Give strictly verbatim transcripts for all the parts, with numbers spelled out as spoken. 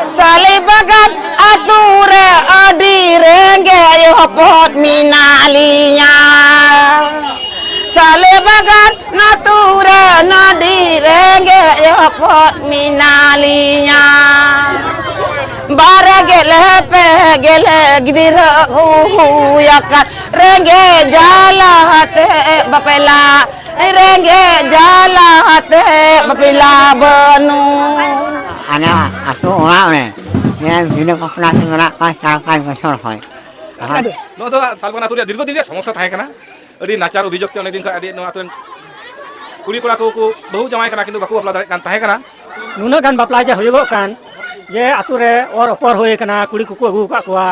ᱥᱟᱞᱮ ᱵᱟᱜᱟᱱ ᱟᱹᱛᱩ ᱨᱮ ᱟᱹᱰᱤ ᱨᱮᱸᱜᱮᱡ ᱦᱚᱯᱚᱱ ᱢᱮᱱᱟᱜ ᱞᱤᱧᱟ᱾ ᱥᱟᱞᱮ ᱵᱟᱜᱟᱱ ᱟᱹᱛᱩ ᱨᱮ ᱟᱹᱰᱤ ᱨᱮᱸᱜᱮᱡ ᱦᱚᱯᱚᱱ ᱢᱮᱱᱟᱜ ᱞᱤᱧᱟ᱾ ᱵᱟᱨ ᱜᱮᱞ ᱯᱮ ᱜᱮᱞ ᱜᱤᱫᱽᱨᱟᱹ ᱦᱩᱭ ᱟᱠᱟᱱ, ᱨᱮᱸᱜᱮᱡ ᱡᱟᱞᱟ ᱛᱮ ᱵᱟᱯᱞᱟ, ᱨᱮᱸᱜᱮᱡ ᱡᱟᱞᱟ ᱛᱮ ᱵᱟᱯᱞᱟ ᱵᱟᱹᱱᱩᱜ᱾ ᱦᱟᱱᱟ ᱟᱹᱛᱩ ᱚᱲᱟᱜ ᱨᱮ ᱧᱮᱞ ᱜᱤᱫᱽᱨᱟᱹ ᱵᱟᱯᱞᱟ ᱛᱮ ᱢᱮᱱᱟᱜ ᱠᱚᱣᱟ ᱪᱟᱨ ᱯᱟᱸᱪ ᱵᱚᱪᱷᱚᱨ ᱠᱷᱚᱱ᱾ ᱱᱚᱣᱟ ᱫᱚ ᱥᱟᱞᱵᱚᱱ ᱟᱹᱛᱩ ᱨᱮᱭᱟᱜ ᱫᱤᱨᱜᱷᱚ ᱫᱤᱱ ᱨᱮᱭᱟᱜ ᱥᱚᱢᱚᱥᱥᱟ ᱛᱟᱦᱮᱸ ᱠᱟᱱᱟ᱾ ᱟᱹᱰᱤ ᱱᱟᱪᱟᱨ ᱚᱵᱷᱤᱡᱳᱜᱽ ᱛᱮ ᱚᱱᱮ ᱫᱤᱱ ᱠᱷᱚᱱ ᱟᱹᱰᱤ ᱱᱚᱣᱟ ᱟᱹᱛᱩ ᱨᱮᱱ ᱠᱩᱲᱤ ᱠᱚᱲᱟ ᱠᱚ ᱠᱚ ᱵᱟᱹᱦᱩ ᱡᱟᱶᱟᱭ ᱠᱟᱱᱟ, ᱠᱤᱱᱛᱩ ᱵᱟᱠᱚ ᱵᱟᱯᱞᱟ ᱫᱟᱲᱮᱭᱟᱜ ᱠᱟᱱ ᱛᱟᱦᱮᱸ ᱠᱟᱱᱟ᱾ ᱱᱩᱱᱟᱹᱜ ᱜᱟᱱ ᱵᱟᱯᱞᱟ ᱡᱮ ᱦᱩᱭᱩᱜᱚᱜ ᱠᱟᱱ, ᱡᱮ ᱟᱹᱛᱩ ᱨᱮ ᱚᱨ ᱚᱯᱚᱨ ᱦᱩᱭ ᱟᱠᱟᱱᱟ, ᱠᱩᱲᱤ ᱠᱚᱠᱚ ᱟᱹᱜᱩ ᱟᱠᱟᱫ ᱠᱚᱣᱟ,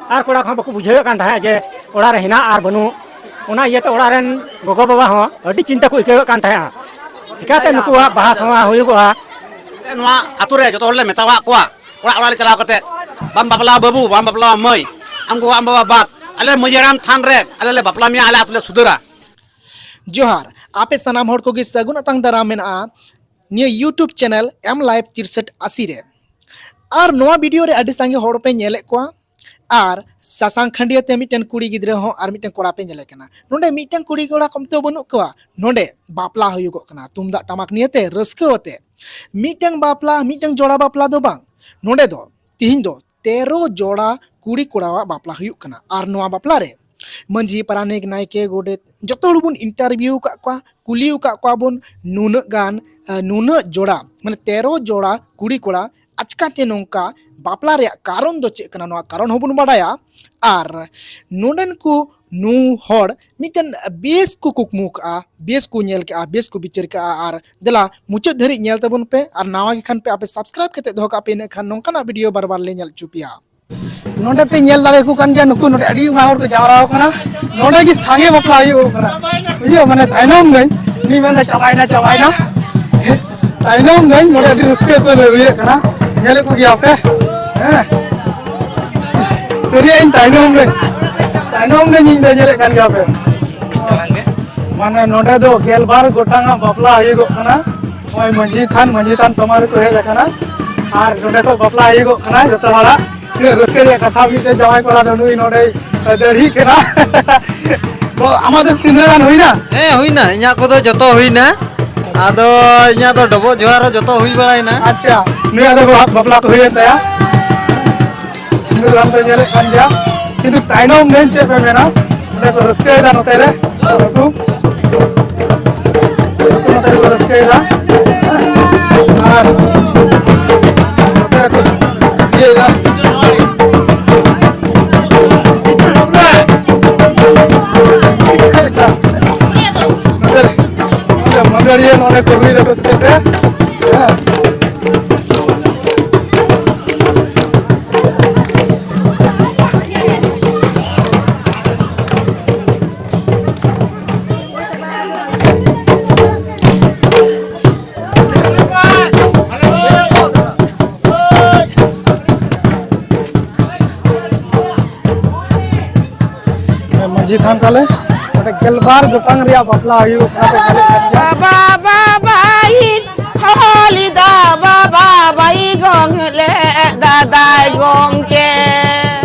ᱟᱨ ᱠᱚᱲᱟ ᱠᱚᱦᱚᱸ ᱵᱟᱠᱚ ᱵᱩᱡᱷᱟᱹᱣᱮᱫ ᱠᱟᱱ ᱛᱟᱦᱮᱸᱫ ᱡᱮ ᱚᱲᱟᱜ ᱨᱮ ᱦᱮᱱᱟᱜ ᱟᱨ ᱵᱟᱹᱱᱩᱜ᱾ ᱚᱱᱟ ᱤᱭᱟᱹᱛᱮ ᱚᱲᱟᱜ ᱨᱮᱱ ᱜᱚᱜᱚ ᱵᱟᱵᱟ ᱦᱚᱸ ᱟᱹᱰᱤ ᱪᱤᱱᱛᱟᱹ ᱠᱚ ᱟᱹᱭᱠᱟᱹᱣᱮᱫ ᱠᱟᱱ ᱛᱟᱦᱮᱸᱫᱼᱟ, ᱪᱤᱠᱟᱹᱛᱮ ᱱᱩᱠᱩᱣᱟᱜ ᱵᱟᱦᱟ ᱥᱟᱶᱟ ᱦᱩᱭᱩᱜᱚᱜᱼᱟ᱾ ᱱᱚᱣᱟ ᱟᱹᱛᱩ ᱨᱮ ᱡᱚᱛᱚ ᱦᱚᱲ ᱞᱮ ᱢᱮᱛᱟᱣᱟᱫ ᱠᱚᱣᱟ, ᱚᱲᱟᱜ ᱚᱲᱟᱜ ᱞᱮ ᱪᱟᱞᱟᱣ ᱠᱟᱛᱮ, "ᱵᱟᱢ ᱵᱟᱯᱞᱟᱣᱟ ᱵᱟᱹᱵᱩ, ᱵᱟᱢ ᱵᱟᱯᱞᱟᱣᱟ ᱢᱟᱹᱭ, ᱟᱢ ᱜᱚᱜᱚ ᱟᱢ ᱵᱟᱵᱟ ᱵᱟᱫ, ᱟᱞᱮ ᱢᱟᱹᱡᱷᱤ ᱦᱟᱲᱟᱢ ᱛᱷᱟᱱ ᱨᱮ ᱟᱞᱮ ᱞᱮ ᱵᱟᱯᱞᱟ ᱢᱮᱭᱟ, ᱟᱞᱮ ᱟᱹᱛᱩ ᱞᱮ ᱥᱩᱫᱷᱟᱹᱨᱟ᱾" ᱡᱚᱦᱟᱨ, ᱟᱯᱮ ᱥᱟᱱᱟᱢ ᱦᱚᱲ ᱠᱚᱜᱮ ᱥᱟᱹᱜᱩᱱ ᱟᱛᱟᱝ ᱫᱟᱨᱟᱢ ᱢᱮᱱᱟᱜᱼᱟ ᱱᱤᱭᱟᱹ YouTube channel M Life ᱛᱤᱨᱥᱟᱴ ᱟᱥᱤ ᱨᱮ᱾ ᱟᱨ ᱱᱚᱣᱟ video ᱨᱮ ᱟᱹᱰᱤ ᱥᱟᱸᱜᱮ ᱦᱚᱲ ᱯᱮ ᱧᱮᱞᱮᱫ ᱠᱚᱣᱟ, ᱟᱨ ᱥᱟᱥᱟᱝ ᱠᱷᱟᱹᱱᱰᱤᱭᱟᱹ ᱛᱮ ᱢᱤᱫᱴᱮᱱ ᱠᱩᱲᱤ ᱜᱤᱫᱽᱨᱟᱹ ᱦᱚᱸ ᱟᱨ ᱢᱤᱫᱴᱮᱱ ᱠᱚᱲᱟ ᱯᱮ ᱧᱮᱞᱮ ᱠᱟᱱᱟ᱾ ᱱᱚᱰᱮ ᱢᱤᱫᱴᱮᱱ ᱠᱩᱲᱤ ᱠᱚᱲᱟ ᱠᱚᱢ ᱛᱮ ᱵᱟᱹᱱᱩᱜ ᱠᱚᱣᱟ, ᱱᱚᱰᱮ ᱵᱟᱯᱞᱟ ᱦᱩᱭᱩᱜᱚᱜ ᱠᱟᱱᱟ ᱛᱩᱢᱫᱟᱜ ᱴᱟᱢᱟᱠ ᱱᱤᱭᱟᱹᱛᱮ ᱨᱟᱹᱥᱠᱟᱹ ᱟᱛᱮ᱾ ᱢᱤᱫᱴᱟᱝ ᱵᱟᱯᱞᱟ, ᱢᱤᱫᱴᱟᱝ ᱡᱚᱲᱟ ᱵᱟᱯᱞᱟ ᱫᱚ ᱵᱟᱝ, ᱱᱚᱰᱮ ᱫᱚ ᱛᱤᱦᱤᱧ ᱫᱚ ᱛᱮᱨᱚ ᱡᱚᱲᱟ ᱠᱩᱲᱤ ᱠᱚᱲᱟᱣᱟᱜ ᱵᱟᱯᱞᱟ ᱦᱩᱭᱩᱜ ᱠᱟᱱᱟ᱾ ᱟᱨ ᱱᱚᱣᱟ ᱵᱟᱯᱞᱟ ᱨᱮ ᱢᱟᱹᱡᱷᱤ, ᱯᱟᱨᱟᱱᱤᱠ, ᱱᱟᱭᱠᱮ, ᱜᱚᱰᱮᱛ ᱡᱚᱛᱚ ᱦᱚᱲ ᱵᱚᱱ interview ᱟᱠᱟᱫ ᱠᱚᱣᱟ, ᱠᱩᱞᱤ ᱟᱠᱟᱫ ᱠᱚᱣᱟ ᱵᱚᱱ ᱱᱩᱱᱟᱹᱜ ᱜᱟᱱ, ᱟᱸ, ᱱᱩᱱᱟᱹᱜ ᱡᱚᱲᱟ, ᱢᱟᱱᱮ ᱛᱮᱨᱚ ᱡᱚᱲᱟ ᱠᱩᱲᱤ ᱠᱚᱲᱟ ᱟᱪᱠᱟᱛᱮ ᱱᱚᱝᱠᱟ ᱵᱟᱯᱞᱟ ᱨᱮᱭᱟᱜ ᱠᱟᱨᱚᱱ ᱫᱚ ᱪᱮᱫ ᱠᱟᱱᱟ, ᱱᱚᱣᱟ ᱠᱟᱨᱚᱱ ᱦᱚᱸᱵᱚᱱ ᱵᱟᱰᱟᱭᱟ᱾ ᱟᱨ ᱱᱚᱰᱮᱱ ᱠᱚ ᱱᱩ ᱦᱚᱲ ᱢᱤᱫᱴᱮᱱ ᱵᱮᱥ ᱠᱚ ᱠᱩᱠᱢᱩ ᱠᱟᱜᱼᱟ, ᱵᱮᱥ ᱠᱚ ᱧᱮᱞ ᱠᱟᱜᱼᱟ, ᱵᱮᱥ ᱠᱚ ᱵᱤᱪᱟᱹᱨ ᱠᱟᱜᱼᱟ᱾ ᱟᱨ ᱫᱮᱞᱟ ᱢᱩᱪᱟᱹᱫ ᱫᱷᱟᱹᱨᱤᱡ ᱧᱮᱞ ᱛᱟᱵᱚᱱ ᱯᱮ᱾ ᱟᱨ ᱱᱟᱣᱟ ᱜᱮ ᱠᱷᱟᱱ ᱯᱮ ᱟᱯᱮ subscribe ᱠᱟᱛᱮ ᱫᱚᱦᱚ ᱠᱟᱜ ᱯᱮ, ᱤᱱᱟᱹ ᱠᱷᱟᱱ ᱱᱚᱝᱠᱟᱱᱟᱜ video ᱵᱟᱨ ᱵᱟᱨ ᱞᱮ ᱧᱮᱞ ᱦᱚᱪᱚ ᱯᱮᱭᱟ᱾ ᱱᱚᱰᱮ ᱯᱮ ᱧᱮᱞ ᱫᱟᱲᱮᱭᱟᱠᱚ ᱠᱟᱱ ᱜᱮᱭᱟ, ᱱᱩᱠᱩ ᱱᱚᱰᱮ ᱟᱹᱰᱤ ᱟᱭᱢᱟ ᱦᱚᱲ ᱠᱚ ᱡᱟᱣᱨᱟ ᱟᱠᱟᱱᱟ᱾ ᱱᱚᱰᱮ ᱜᱮ ᱥᱟᱸᱜᱮ ᱵᱟᱯᱞᱟ ᱦᱩᱭᱩᱜ ᱠᱟᱱᱟ, ᱵᱩᱡᱷᱟᱹᱣ, ᱢᱟᱱᱮ ᱛᱟᱭᱱᱚᱢ ᱱᱟᱹᱧ, ᱩᱱᱤ ᱢᱮᱱᱫᱟ ᱪᱟᱵᱟᱭᱱᱟ, ᱪᱟᱵᱟᱭᱱᱟ, ᱛᱟᱭᱱᱚᱢ ᱱᱟᱹᱧ᱾ ᱱᱚᱰᱮ ᱟᱹᱰᱤ ᱨᱟᱹᱥᱠᱟᱹ ᱠᱚ ᱨᱩᱭᱮᱫ ᱠᱟᱱᱟ, ᱧᱮᱞᱮᱫ ᱠᱚ ᱜᱮᱭᱟ ᱯᱮ, ᱦᱮᱸ, ᱥᱟᱹᱨᱤᱭᱟᱜ ᱤᱧ ᱛᱟᱭᱱᱚᱢ ᱱᱟᱹᱧ, ᱛᱟᱭᱱᱚᱢ ᱱᱟᱹᱧ ᱤᱧ ᱫᱚ, ᱧᱮᱞᱮᱫ ᱠᱟᱱ ᱜᱮᱭᱟ ᱯᱮ᱾ ᱢᱟᱱᱮ ᱱᱚᱰᱮ ᱫᱚ ᱜᱮᱞᱵᱟᱨ ᱜᱚᱴᱟᱝ ᱟᱜ ᱵᱟᱯᱞᱟ ᱦᱩᱭᱩᱜᱚᱜ ᱠᱟᱱᱟ᱾ ᱱᱚᱜᱼᱚᱭ ᱢᱟᱹᱡᱷᱤ ᱛᱷᱟᱱ, ᱢᱟᱹᱡᱷᱤ ᱛᱷᱟᱱ ᱥᱟᱢᱟᱝ ᱨᱮᱠᱚ ᱦᱮᱡ ᱟᱠᱟᱱᱟ᱾ ᱟᱨ ᱱᱚᱰᱮ ᱠᱷᱚᱱ ᱵᱟᱯᱞᱟ ᱦᱩᱭᱩᱜᱚᱜ ᱠᱟᱱᱟ ᱡᱚᱛᱚ ᱦᱚᱲᱟᱜ᱾ ᱛᱤᱱᱟᱹᱜ ᱨᱟᱹᱥᱠᱟᱹ ᱨᱮᱭᱟᱜ ᱠᱟᱛᱷᱟ, ᱢᱤᱫᱴᱮᱱ ᱡᱟᱶᱟᱭ ᱠᱚᱲᱟ ᱫᱚ ᱱᱩᱭ ᱱᱚᱰᱮᱭ ᱫᱟᱹᱲᱦᱤᱜ ᱠᱟᱱᱟ᱾ ᱛᱚ, ᱟᱢᱟᱜ ᱫᱚ ᱥᱤᱸᱫᱽᱨᱟᱹ ᱫᱟᱱ ᱦᱩᱭᱱᱟ? ᱦᱮᱸ, ᱦᱩᱭᱱᱟ, ᱤᱧᱟᱹᱜ ᱠᱚᱫᱚ ᱡᱚᱛᱚ ᱦᱩᱭᱱᱟ᱾ ᱟᱫᱚ ᱤᱧᱟᱹᱜ ᱫᱚ ᱰᱚᱵᱚᱜ ᱡᱚᱦᱟᱨ ᱦᱚᱸ ᱡᱚᱛᱚ ᱦᱩᱭ ᱵᱟᱲᱟᱭᱮᱱᱟ᱾ ᱟᱪᱪᱷᱟ, ᱱᱩᱭᱟᱜ ᱫᱚ ᱵᱟᱯᱞᱟ ᱠᱚ ᱦᱩᱭᱮᱱ ᱛᱟᱭᱟ᱾ ᱥᱤᱸᱫᱽᱨᱟᱹ ᱫᱟᱱ ᱯᱮ ᱧᱮᱞᱮᱫ ᱠᱟᱱ ᱜᱮᱭᱟ, ᱠᱤᱱᱛᱩ ᱛᱟᱭᱱᱚᱢ ᱫᱤᱱ ᱪᱮᱫ ᱯᱮ ᱢᱮᱱᱟ? ᱚᱸᱰᱮ ᱠᱚ ᱨᱟᱹᱥᱠᱟᱹᱭᱮᱫᱟ ᱱᱚᱛᱮ ᱨᱮ ᱱᱩᱠᱩ, ᱱᱩᱠᱩ ᱱᱚᱛᱮ ᱨᱮᱠᱚ ᱨᱟᱹᱥᱠᱟᱹᱭᱮᱫᱟ᱾ ᱟᱨ ᱱᱚᱛᱮ ᱨᱮᱠᱚ ᱤᱭᱟᱹᱭᱮᱫᱟ᱾ ᱱᱚᱛᱮ ᱨᱮ ᱢᱟᱹᱫᱟᱹᱲᱤᱭᱟᱹ ᱱᱚᱰᱮ ᱠᱚ ᱨᱩᱭ ᱫᱟᱠᱚ ᱪᱮᱫ ᱛᱮ? ᱦᱮᱸ᱾ ᱢᱟᱹᱡᱷᱤ ᱛᱷᱟᱱ ᱛᱟᱞᱮ ᱚᱸᱰᱮ ᱜᱮᱞᱵᱟᱨ ᱜᱚᱴᱟᱝ ᱨᱮᱭᱟᱜ ᱵᱟᱯᱞᱟ ᱦᱩᱭᱩᱜ ᱠᱟᱱᱟ ᱯᱮ ᱧᱮᱞᱮᱫ ᱠᱟᱱ ᱜᱮᱭᱟ᱾ ᱵᱟᱵᱟ ᱵᱟᱭᱤᱡ ᱦᱚᱦᱚ ᱞᱮᱫᱟ, ᱵᱟᱵᱟ ᱵᱟᱭ ᱜᱚᱝ ᱞᱮᱫ ᱫᱟᱫᱟᱭ ᱜᱚᱝᱠᱮ᱾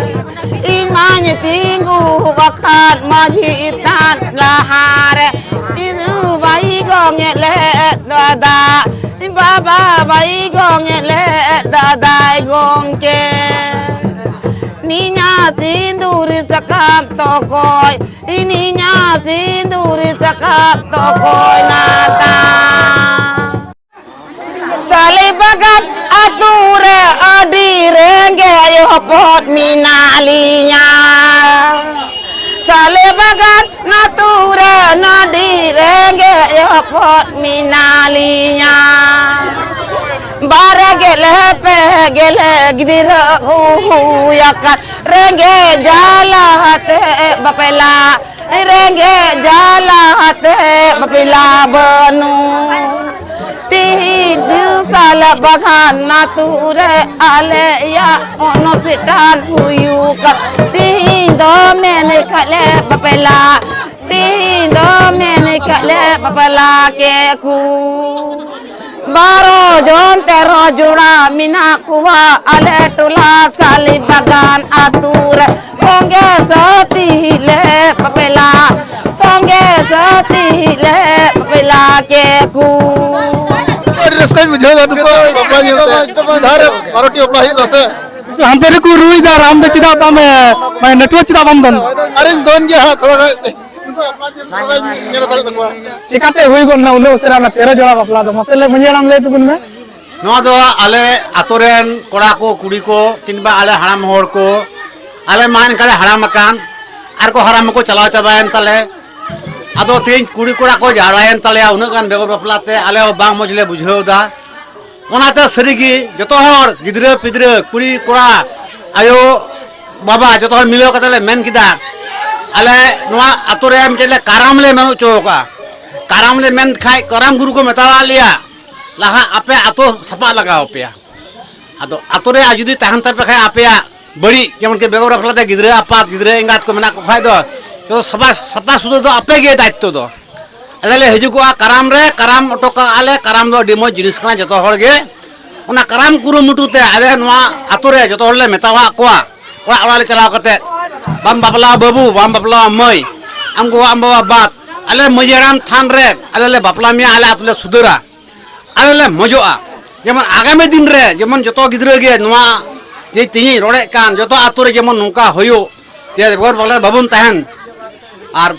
ᱤᱧ ᱢᱟᱧ ᱛᱤᱸᱜᱩ ᱟᱠᱟᱱ ᱢᱟᱹᱡᱷᱤ ᱛᱷᱟᱱ ᱞᱟᱦᱟᱨᱮ, ᱤᱧ ᱵᱟᱭ ᱜᱚᱝ ᱞᱮᱫ ᱫᱟᱫᱟ, ᱵᱟᱵᱟ ᱵᱟᱭ ᱜᱚᱝ ᱞᱮᱫ ᱫᱟᱫᱟᱭ ᱜᱚᱝᱠᱮ᱾ ᱱᱤᱧᱟ ᱥᱤᱸᱫᱩᱨ ᱥᱟᱠᱟᱢ ᱛᱚᱠᱚᱭ, ᱱᱤᱧᱟ ᱥᱤᱸᱫᱩᱨ ᱥᱟᱠᱟᱢ ᱛᱚᱠᱚᱭ ᱱᱟᱛᱟ᱾ ᱥᱟᱞᱮ ᱵᱟᱜᱟᱱ ᱟᱹᱛᱩ ᱨᱮ ᱟᱹᱰᱤ ᱨᱮᱸᱜᱮᱡ ᱦᱚᱯᱚᱱ ᱢᱮᱱᱟᱜ ᱞᱤᱧᱟ᱾ ᱥᱟᱞᱮ ᱵᱟᱜᱟᱱ ᱟᱹᱛᱩ ᱨᱮ ᱟᱹᱰᱤ ᱨᱮᱸᱜᱮᱡ ᱦᱚᱯᱚᱱ ᱢᱮᱱᱟᱜ ᱞᱤᱧᱟ᱾ ᱵᱟᱨ ᱜᱮᱞᱮ ᱯᱮ ᱜᱮᱞᱮ ᱜᱤᱫᱽᱨᱟᱹ ᱦᱩᱭ ᱟᱠᱟᱱ ᱨᱮᱸᱜᱮᱡ ᱡᱟᱞᱟ ᱛᱮ ᱵᱟᱯᱞᱟ ᱨᱮᱸᱜᱮᱡ ᱡᱟᱞᱟ ᱛᱮ ᱵᱟᱯᱞᱟ ᱵᱟᱹᱱᱩᱜ᱾ ᱛᱤᱦᱤᱧ ᱫᱚ ᱥᱟᱞᱟ ᱵᱟᱜᱟᱱ ᱟᱹᱛᱩ ᱨᱮ ᱟᱞᱮᱭᱟᱜ ᱚᱱᱩᱥᱴᱷᱟᱱ ᱦᱩᱭᱩᱜᱼᱟ᱾ ᱛᱤᱦᱤᱧ ᱫᱚ ᱢᱮᱱ ᱠᱷᱟᱡ ᱞᱮ ᱵᱟᱯᱞᱟ, ᱛᱤᱦᱤᱧ ᱫᱚ ᱢᱮᱱ ᱠᱷᱟᱡ ᱞᱮ ᱵᱟᱯᱞᱟ ᱠᱮᱫ ᱠᱚ᱾ ᱵᱟᱨᱚ ᱡᱚᱱ ᱛᱮᱨᱚ ᱡᱚᱲᱟ ᱢᱮᱱᱟᱜ ᱠᱚᱣᱟ ᱟᱞᱮ ᱴᱚᱞᱟ ᱥᱟᱞᱤ ᱵᱟᱜᱟᱱ ᱟᱹᱛᱩ ᱨᱮ᱾ ᱥᱚᱸᱜᱮ ᱥᱟᱹᱛᱤ ᱞᱮ ᱵᱟᱯᱞᱟ, ᱥᱚᱸᱜᱮ ᱥᱟᱹᱛᱤ ᱞᱮ ᱵᱟᱯᱞᱟ ᱠᱮᱫ ᱠᱚ᱾ ᱟᱹᱰᱤ ᱨᱟᱹᱥᱠᱟᱹᱧ ᱵᱩᱡᱷᱟᱹᱣ ᱮᱫᱟ ᱱᱩᱠᱩᱣᱟᱜ ᱵᱟᱯᱞᱟ ᱧᱮᱞ ᱛᱮ᱾ ᱫᱷᱟᱨᱮ ᱵᱟᱨᱚᱴᱤ ᱵᱟᱯᱞᱟ ᱦᱩᱭᱩᱜ ᱠᱟᱱᱟ ᱥᱮ? ᱦᱟᱱᱛᱮ ᱨᱮᱠᱚ ᱨᱩᱭ ᱫᱟ ᱟᱨ ᱟᱢ ᱫᱚ ᱪᱮᱫᱟᱜ ᱵᱟᱢ, ᱮ, ᱢᱟᱱᱮ ᱱᱮᱴᱣᱟᱨᱠ ᱪᱮᱫᱟᱜ ᱵᱟᱢ ᱫᱚᱱ? ᱟᱨᱤᱧ ᱫᱚᱱ ᱜᱮᱭᱟ ᱦᱟᱸᱜ ᱛᱷᱚᱲᱟ ᱜᱟᱱ᱾ ᱪᱤᱠᱟᱛᱮ ᱦᱩᱭ ᱜᱚᱫ ᱮᱱᱟ ᱩᱱᱟᱹᱜ ᱩᱥᱟᱹᱨᱟ ᱚᱱᱟ ᱛᱮᱨᱚ ᱡᱚᱲᱟ ᱵᱟᱯᱞᱟ ᱫᱚ? ᱢᱟᱥᱮ ᱞᱟᱹᱭ, ᱢᱟᱹᱡᱷᱤ ᱦᱟᱲᱟᱢ ᱞᱟᱹᱭ ᱛᱟᱵᱚᱱ ᱢᱮ᱾ ᱱᱚᱣᱟ ᱫᱚ ᱟᱞᱮ ᱟᱛᱳ ᱨᱮᱱ ᱠᱚᱲᱟ ᱠᱚ, ᱠᱩᱲᱤ ᱠᱚ, ᱠᱤᱝᱵᱟ ᱟᱞᱮ ᱦᱟᱲᱟᱢ ᱦᱚᱲ ᱠᱚ, ᱟᱞᱮ ᱢᱟ ᱮᱱᱠᱷᱟᱱ ᱞᱮ ᱦᱟᱲᱟᱢ ᱟᱠᱟᱱ, ᱟᱨ ᱠᱚ ᱦᱟᱲᱟᱢ ᱦᱚᱸᱠᱚ ᱪᱟᱞᱟᱣ ᱪᱟᱵᱟᱭᱮᱱ ᱛᱟᱞᱮ᱾ ᱟᱫᱚ ᱛᱮᱦᱮᱧ ᱠᱩᱲᱤ ᱠᱚᱲᱟ ᱠᱚ ᱡᱟᱣᱨᱟᱭᱮᱱ ᱛᱟᱞᱮᱭᱟ ᱩᱱᱟᱹᱜ ᱜᱟᱱ ᱵᱮᱜᱚᱨ ᱵᱟᱯᱞᱟ ᱛᱮ, ᱟᱞᱮ ᱦᱚᱸ ᱵᱟᱝ ᱢᱚᱡᱽ ᱞᱮ ᱵᱩᱡᱷᱟᱹᱣ ᱮᱫᱟ᱾ ᱚᱱᱟᱛᱮ ᱥᱟᱹᱨᱤᱜᱮ ᱡᱚᱛᱚ ᱦᱚᱲ, ᱜᱤᱫᱽᱨᱟᱹ ᱯᱤᱫᱽᱨᱟᱹ, ᱠᱩᱲᱤ ᱠᱚᱲᱟ, ᱟᱭᱳ ᱵᱟᱵᱟ, ᱡᱚᱛᱚ ᱦᱚᱲ ᱢᱤᱞᱟᱹᱣ ᱠᱟᱛᱮ ᱞᱮ ᱢᱮᱱ ᱠᱮᱫᱟ, ᱟᱞᱮ ᱱᱚᱣᱟ ᱟᱛᱳ ᱨᱮ ᱢᱤᱫᱴᱮᱱ ᱞᱮ ᱠᱟᱨᱟᱢ ᱞᱮ ᱢᱮᱱ ᱦᱚᱪᱚ ᱟᱠᱟᱫᱼᱟ᱾ ᱠᱟᱨᱟᱢ ᱞᱮ ᱢᱮᱱ ᱠᱷᱟᱡ ᱠᱟᱨᱟᱢ ᱜᱩᱨᱩ ᱠᱚ ᱢᱮᱛᱟᱣᱟᱫ ᱞᱮᱭᱟ, ᱞᱟᱦᱟ ᱟᱯᱮ ᱟᱛᱳ ᱥᱟᱯᱷᱟ ᱞᱟᱜᱟᱣ ᱟᱯᱮᱭᱟ᱾ ᱟᱫᱚ ᱟᱛᱳ ᱨᱮ ᱡᱩᱫᱤ ᱛᱟᱦᱮᱱ ᱛᱟᱯᱮ ᱠᱷᱟᱡ ᱟᱯᱮᱭᱟᱜ ᱵᱟᱹᱲᱤᱡ, ᱡᱮᱢᱚᱱ ᱠᱤ ᱵᱮᱜᱚᱨ ᱵᱟᱯᱞᱟ ᱛᱮ ᱜᱤᱫᱽᱨᱟᱹ ᱟᱯᱟᱛ, ᱜᱤᱫᱽᱨᱟᱹ ᱮᱸᱜᱟᱛ ᱠᱚ ᱢᱮᱱᱟᱜ ᱠᱚ ᱠᱷᱟᱡ ᱫᱚ, ᱡᱚᱛᱚ ᱥᱟᱯᱷᱟ, ᱥᱟᱯᱷᱟ ᱥᱩᱛᱨᱟᱹ ᱫᱚ ᱟᱯᱮ ᱜᱮ ᱫᱟᱭᱤᱛᱛᱚ ᱫᱚ᱾ ᱟᱞᱮ ᱞᱮ ᱦᱤᱡᱩᱜᱚᱜᱼᱟ ᱠᱟᱨᱟᱢ ᱨᱮ, ᱠᱟᱨᱟᱢ ᱦᱚᱴᱚ ᱠᱟᱜᱼᱟ ᱞᱮ, ᱠᱟᱨᱟᱢ ᱫᱚ ᱟᱹᱰᱤ ᱢᱚᱡᱽ ᱡᱤᱱᱤᱥ ᱠᱟᱱᱟ ᱡᱚᱛᱚ ᱦᱚᱲ ᱜᱮ᱾ ᱚᱱᱟ ᱠᱟᱨᱟᱢ ᱠᱩᱨᱩᱢᱩᱴᱩ ᱛᱮ ᱟᱞᱮ ᱱᱚᱣᱟ ᱟᱛᱳ ᱨᱮ ᱡᱚᱛᱚ ᱦᱚᱲ ᱞᱮ ᱢᱮᱛᱟᱣᱟᱜ ᱠᱚᱣᱟ, ᱚᱲᱟᱜ ᱚᱲᱟᱜ ᱞᱮ ᱪᱟᱞᱟᱣ ᱠᱟᱛᱮ, "ᱵᱟᱢ ᱵᱟᱯᱞᱟᱣᱟ ᱵᱟᱹᱵᱩ, ᱵᱟᱢ ᱵᱟᱯᱞᱟᱣᱟ ᱢᱟᱹᱭ, ᱟᱢ ᱜᱚ ᱟᱢ ᱵᱟᱵᱟ ᱵᱟᱫ, ᱟᱞᱮ ᱢᱟᱹᱡᱷᱤ ᱦᱟᱲᱟᱢ ᱛᱷᱟᱱ ᱨᱮ ᱟᱞᱮ ᱞᱮ ᱵᱟᱯᱞᱟ ᱢᱮᱭᱟ, ᱟᱞᱮ ᱟᱛᱳ ᱞᱮ ᱥᱩᱫᱷᱟᱹᱨᱟ, ᱟᱞᱮ ᱞᱮ ᱢᱚᱡᱚᱜᱼᱟ᱾" ᱡᱮᱢᱚᱱ ᱟᱜᱟᱢᱤ ᱫᱤᱱ ᱨᱮ ᱡᱮᱢᱚᱱ ᱡᱚᱛᱚ ᱜᱤᱫᱽᱨᱟᱹ ᱜᱮ ᱱᱚᱣᱟ ᱡᱮ ᱛᱮᱦᱮᱧ ᱨᱚᱲᱮᱫ ᱠᱟᱱ, ᱡᱚᱛᱚ ᱟᱛᱳ ᱨᱮ ᱡᱮᱢᱚᱱ ᱱᱚᱝᱠᱟ ᱦᱩᱭᱩᱜ, ᱡᱮ ᱵᱮᱜᱚᱨ ᱵᱟᱯᱞᱟ ᱵᱟᱵᱚᱱ ᱛᱟᱦᱮᱱ᱾ ᱟᱨ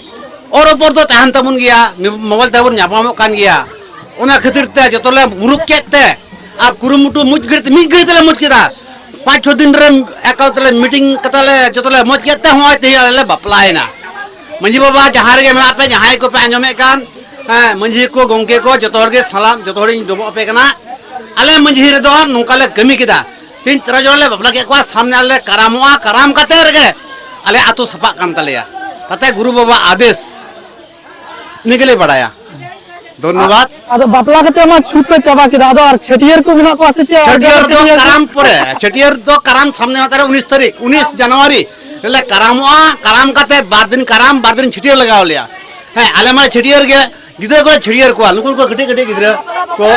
ᱚᱨ ᱚᱯᱚᱨ ᱫᱚ ᱛᱟᱦᱮᱱ ᱛᱟᱵᱚᱱ ᱜᱮᱭᱟ, ᱢᱳᱵᱟᱭᱤᱞ ᱛᱮᱵᱚᱱ ᱧᱟᱯᱟᱢᱚᱜ ᱠᱟᱱ ᱜᱮᱭᱟ᱾ ᱚᱱᱟ ᱠᱷᱟᱹᱛᱤᱨ ᱛᱮ ᱡᱚᱛᱚ ᱞᱮ ᱢᱩᱨᱩᱠ ᱠᱮᱫ ᱛᱮ ᱟᱨ ᱠᱩᱨᱩᱢᱩᱴᱩ ᱢᱤᱫ ᱜᱷᱟᱹᱲᱤᱡ ᱛᱮ, ᱢᱤᱫ ᱜᱷᱟᱹᱲᱤᱡ ᱛᱮᱞᱮ ᱢᱚᱡᱽ ᱠᱮᱫᱟ᱾ ᱯᱟᱸᱪ ᱪᱷᱚ ᱫᱤᱱ ᱨᱮ ᱮᱠᱟᱞ ᱛᱮᱞᱮ ᱢᱤᱴᱤᱝ ᱠᱟᱛᱮ ᱞᱮ ᱡᱚᱛᱚ ᱞᱮ ᱢᱚᱡᱽ ᱠᱮᱫ ᱛᱮ ᱦᱚᱸᱜᱼᱚᱭ ᱛᱮᱦᱮᱧ ᱟᱞᱮ ᱞᱮ ᱵᱟᱯᱞᱟᱭᱮᱱᱟ᱾ ᱢᱟᱹᱡᱷᱤ ᱵᱟᱵᱟ ᱡᱟᱦᱟᱸ ᱨᱮᱜᱮ ᱢᱮᱱᱟᱜ ᱯᱮ, ᱡᱟᱦᱟᱸᱭ ᱠᱚᱯᱮ ᱟᱸᱡᱚᱢᱮᱫ ᱠᱟᱱ, ᱦᱮᱸ, ᱢᱟᱹᱡᱷᱤ ᱠᱚ, ᱜᱚᱢᱠᱮ ᱠᱚ, ᱡᱚᱛᱚ ᱦᱚᱲ ᱜᱮ ᱥᱟᱞᱟᱢ, ᱡᱚᱛᱚ ᱦᱚᱲᱤᱧ ᱰᱚᱵᱚᱜ ᱟᱯᱮ ᱠᱟᱱᱟ᱾ ᱟᱞᱮ ᱢᱟᱹᱡᱷᱤ ᱨᱮᱫᱚ ᱱᱚᱝᱠᱟ ᱞᱮ ᱠᱟᱹᱢᱤ ᱠᱮᱫᱟ᱾ ᱛᱮᱦᱮᱧ ᱛᱮᱨᱚ ᱡᱚᱱ ᱞᱮ ᱵᱟᱯᱞᱟ ᱠᱮᱫ ᱠᱚᱣᱟ, ᱥᱟᱢᱱᱮ ᱟᱞᱮ ᱠᱟᱨᱟᱢᱚᱜᱼᱟ, ᱠᱟᱨᱟᱢ ᱠᱟᱛᱮ ᱨᱮᱜᱮ ᱟᱞᱮ ᱟᱛᱳ ᱥᱟᱯᱷᱟᱜ ᱠᱟᱱ ᱛᱟᱞᱮᱭᱟ᱾ ᱛᱟᱛᱮ ᱜᱩᱨᱩ ᱵᱟᱵᱟ ᱟᱫᱮᱥ, ᱤᱱᱟᱹ ᱜᱮᱞᱮ ᱵᱟᱲᱟᱭᱟ᱾ ᱫᱷᱚᱱᱱᱚᱵᱟᱫ᱾ ᱟᱫᱚ ᱵᱟᱯᱞᱟ ᱠᱟᱛᱮ ᱢᱟ ᱪᱷᱩᱛ ᱯᱮ ᱪᱟᱵᱟ ᱠᱮᱫᱟ, ᱟᱫᱚ ᱟᱨ ᱪᱷᱟᱹᱴᱭᱟᱹᱨ ᱠᱚ ᱢᱮᱱᱟᱜ ᱠᱚᱣᱟ ᱥᱮ ᱪᱮᱫ? ᱪᱷᱟᱹᱴᱭᱟᱹᱨ ᱫᱚ ᱪᱷᱟᱹᱴᱭᱟᱹᱨ ᱠᱚ? ᱠᱟᱨᱟᱢ ᱯᱚᱨᱮ, ᱪᱷᱟᱹᱴᱭᱟᱹᱨ ᱫᱚ ᱠᱟᱨᱟᱢ ᱥᱟᱢᱱᱮ ᱢᱟᱛᱟᱨᱮ ᱩᱱᱤᱥ ᱛᱟᱹᱨᱤᱠᱷ, ᱩᱱᱤᱥ ᱡᱟᱱᱩᱣᱟᱨᱤ ᱨᱮᱞᱮ ᱠᱟᱨᱟᱢᱚᱜᱼᱟ᱾ ᱠᱟᱨᱟᱢ ᱠᱟᱛᱮ ᱵᱟᱨ ᱫᱤᱱ ᱠᱟᱨᱟᱢ, ᱵᱟᱨ ᱫᱤᱱ ᱪᱷᱟᱹᱴᱭᱟᱹᱨ ᱞᱟᱜᱟᱣ ᱞᱮᱭᱟ᱾ ᱦᱮᱸ, ᱟᱞᱮ ᱢᱟ ᱪᱷᱟᱹᱴᱭᱟᱹᱨ ᱜᱮ ᱜᱤᱫᱽᱨᱟᱹ ᱠᱚ ᱪᱷᱟᱹᱴᱭᱟᱹᱨ ᱠᱚᱣᱟ, ᱱᱩᱠᱩ ᱠᱚ ᱠᱟᱹᱴᱤᱡ ᱠᱟᱹᱴᱤᱡ ᱜᱤᱫᱽᱨᱟᱹ ᱠᱚ